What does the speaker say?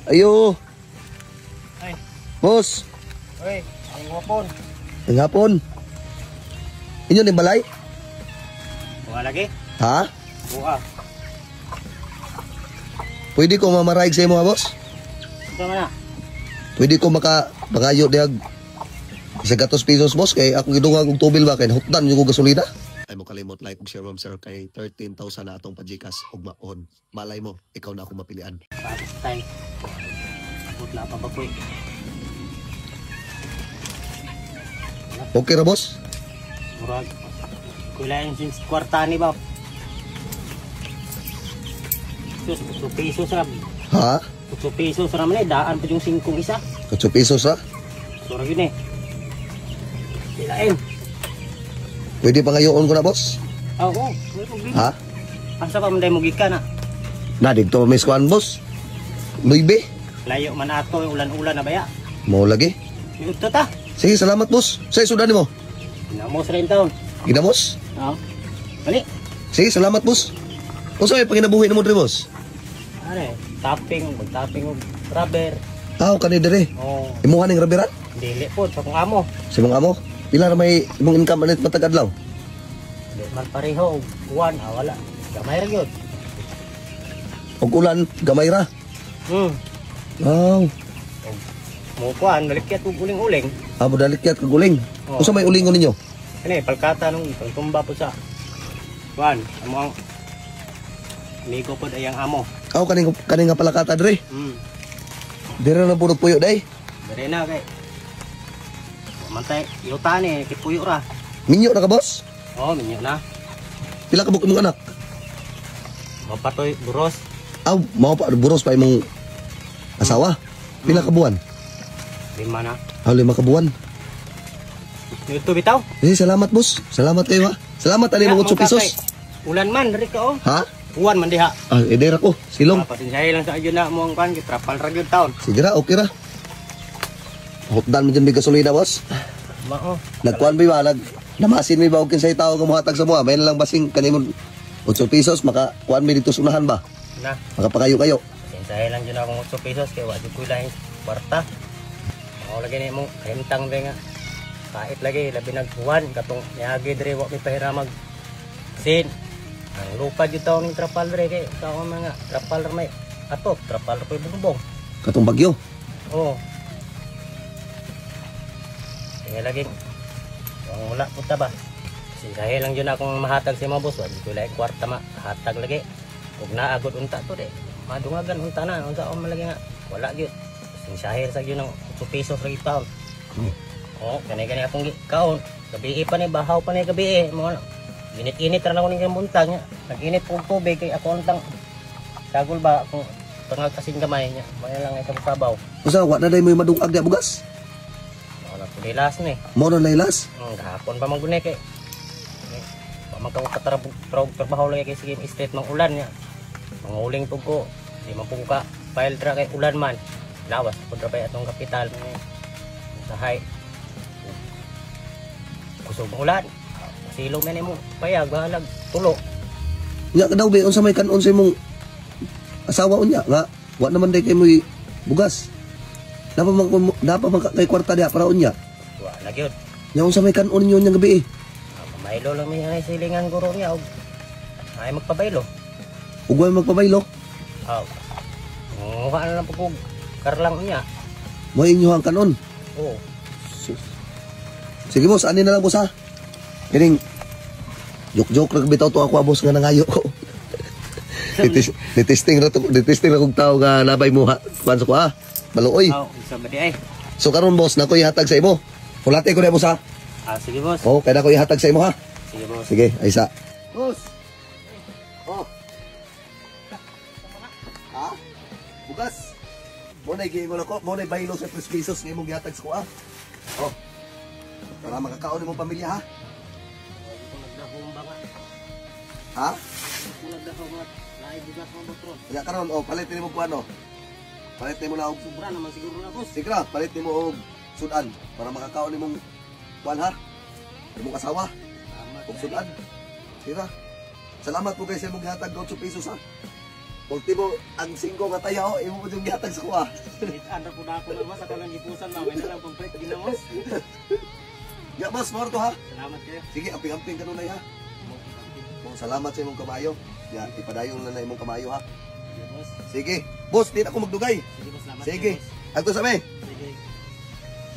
Ayo. Ay. Boss. Oy, ay hapon. Ang hapon. Inyo ni balay? Buka lagi? Ha? Buka. Pwede ko mamaraig sa imo, ha, boss? Ito man na. Pwede ko maka pagayo dihag isa gatos pesos, boss, kay akong gidungag og tubil ba kay hutdan yung gasolina. Ay mo kalimot like ug share, ma'am sir, kay 13,000 na atong pa-GCash ug maon. Malay mo, ikaw na akong mapilian. Patay. Putla pa ba ko eh. Okay ra, boss? Murag. Kula yung sins kwarta ni ba? Sus, 8 pesos ra. Ha? 8 pesos ra man eh. Daan pa yung 5 isa. 8 pesos ra? Sura yun eh. Silain. Pwede pa ngayon ko na, boss? Oo, oh, wala problema. Ha? Asa pa man day mo gikan na? Na didto may kuan, boss. Nuibe. Layo man ato yung ulan-ulan na baya. Mo lagi. Miudto ta. Sige, salamat, boss. Say sudan nimo. Ginamos rin taon. Ginamos? Oo. Bali. Sige, salamat, boss. Unsa may panginabuhi nimo diri, boss? Ano eh, tapping, mag-tapping og rubber. Aw kani diri. Oh, Imuha ning rabiran? Dili po sa kong amo. Sa imong amo? Pila ra may imong income anit matag adlaw? Di man pareho og kuwan, ah, wala. Gamay ra gyud. Og ulan gamay ra. Aw, Mo kuan balikyat og uling-uling. Amo dalikyat kag uling. Oo. Unsa may ulingon ninyo? Kani palkata nung pagtumba po sa kuan, amo ang amigo pod ay ang amo. Aw kaning kaning nga palakata diri. Diri na puro puyo day. Dere na kay. Mantay, yuta ni kipuyo ra. Minyo na ka, boss? Oh, minyo na. Pila ka buok imong anak? Mapatoy buros. Aw, mao pa buros pa imong asawa. Pila ka buwan? 5 na. Aw, 5 ka buwan. Nito bitaw. Eh, salamat, boss. Salamat kayo ha. Salamat ani mong 8 pesos. Ulan man diri ka oh. Ha? Uwan man diha. Ah, edera ko. Silong. Ah, pasensyahe lang sa adyo na mo ang kuan gitrapal ra gyud taon. Sige ra, okay ra. Hutdan mo dyan may gasolina, boss. Mao. Nagkuan ba ba? Namasin mi ba og kinsay tao nga mohatag sa mua? May na lang basing kanimo 8 pesos maka kuan mi dito sa unahan ba? Na. Makapakayo kayo. Pasensyahe lang jud akong 8 pesos kay wa jud koy laing kwarta. Mao lagi ni mo kahimtang ba nga. Kait lagi labi nagkuan katong niagi diri wa mi pahiramag sin. Ang lupa jud taon ning trapal diri kay taon mga trapal ra may ato trapal ra koy bumbong. Katong bagyo. Oo. Kaya lagi, ang wala po ta ba? Sinsahe lang yun akong mahatag sa mga boss. Wag ko lang kwarta mahatag lagi. Huwag naagod unta to de. Madungagan unta na. Unta o malagi nga. Wala gyud. Sinsahe sa yun ang 8 pesos lagi taon. Oo, kani-kani akong kaon. Gabi pa ni, bahaw pa ni gabi eh. Mga init-init ra na ko ning buntag niya. Nag-init po og tubig kay ako untang sagol ba akong tangag kasing gamay niya. Maya lang itong sabaw. Usa wa na day mo madungag di bugas. Wala po nilas ni. Mo na laylas. Gahapon pa man guni kay. Pa man ka katrabog trabaho lagi kay sige straight mang ulan niya. Manguling pug ko. Di man pug ka file dra kay ulan man. Lawas pud ra pa atong kapital ni. Sahay. Kusog ang ulan. Silong na nimo payag bahalag tulo. Nya ka daw be unsa may kanon sa imong asawa unya nga wa naman day kay mo bugas. Napa man kay kwarta diha para unya. Wa na gyud. Nya unsa may kanon ninyo unyang gabi eh. Ah, mamaylo lang mi ay silingan guro niya og ay magpabaylo. Ug wa magpabaylo. Aw. Nguha na lang pug og karlang unya. Mo inyo ang kanon. Oo. Sus. Sige boss, ani na lang boss ha. Kining joke-joke ra bitaw to ako ah, boss nga nangayo ko. Nitesting ra to, nitesting ra kog tao nga nabay mo ha. Kuan sa ko ha. Maluoy. Aw, isa ba di ay? So karon boss, nako ihatag sa imo. Hulate ko na boss ha. Ah, sige boss. Oh, kaya nako ihatag sa imo ha. Sige boss. Sige, ay isa. Boss. Oh. Ha? Bugas. Mo na giingon ako, mo na baylo sa 3 pesos nga imong gihatag sa ko ha. Oh. Para makakaon imong pamilya ha. Nagdahom ba nga? Ha? Kung nagdahom nga, naay bugas mo botron. Kaya karon oh, palit nimo kuan oh. Palit nimo na og Sobra naman siguro na boss. Sige ra, palit nimo og sudan para makakaon nimong kuan ha. Imong asawa Tama. og sudan. Sige ra. Salamat po kay sa imong gihatag 8 pesos ha. Ultimo, ang singko nga taya, oh, imo mo yung gihatag sa kuha. Ano po na ako na, boss, ako lang gipusan ma, may na lang pampalit ginamos. Ya, boss, mao to ha. Salamat kayo. Sige, amping-amping kanunay ha. Oh, salamat sa imong kamayo. Ya, ipadayon na na imong kamayo ha. Sige, boss. Sige. Boss, di na ako magdugay. Sige, boss, salamat Sige. kayo, boss. Agto sa me.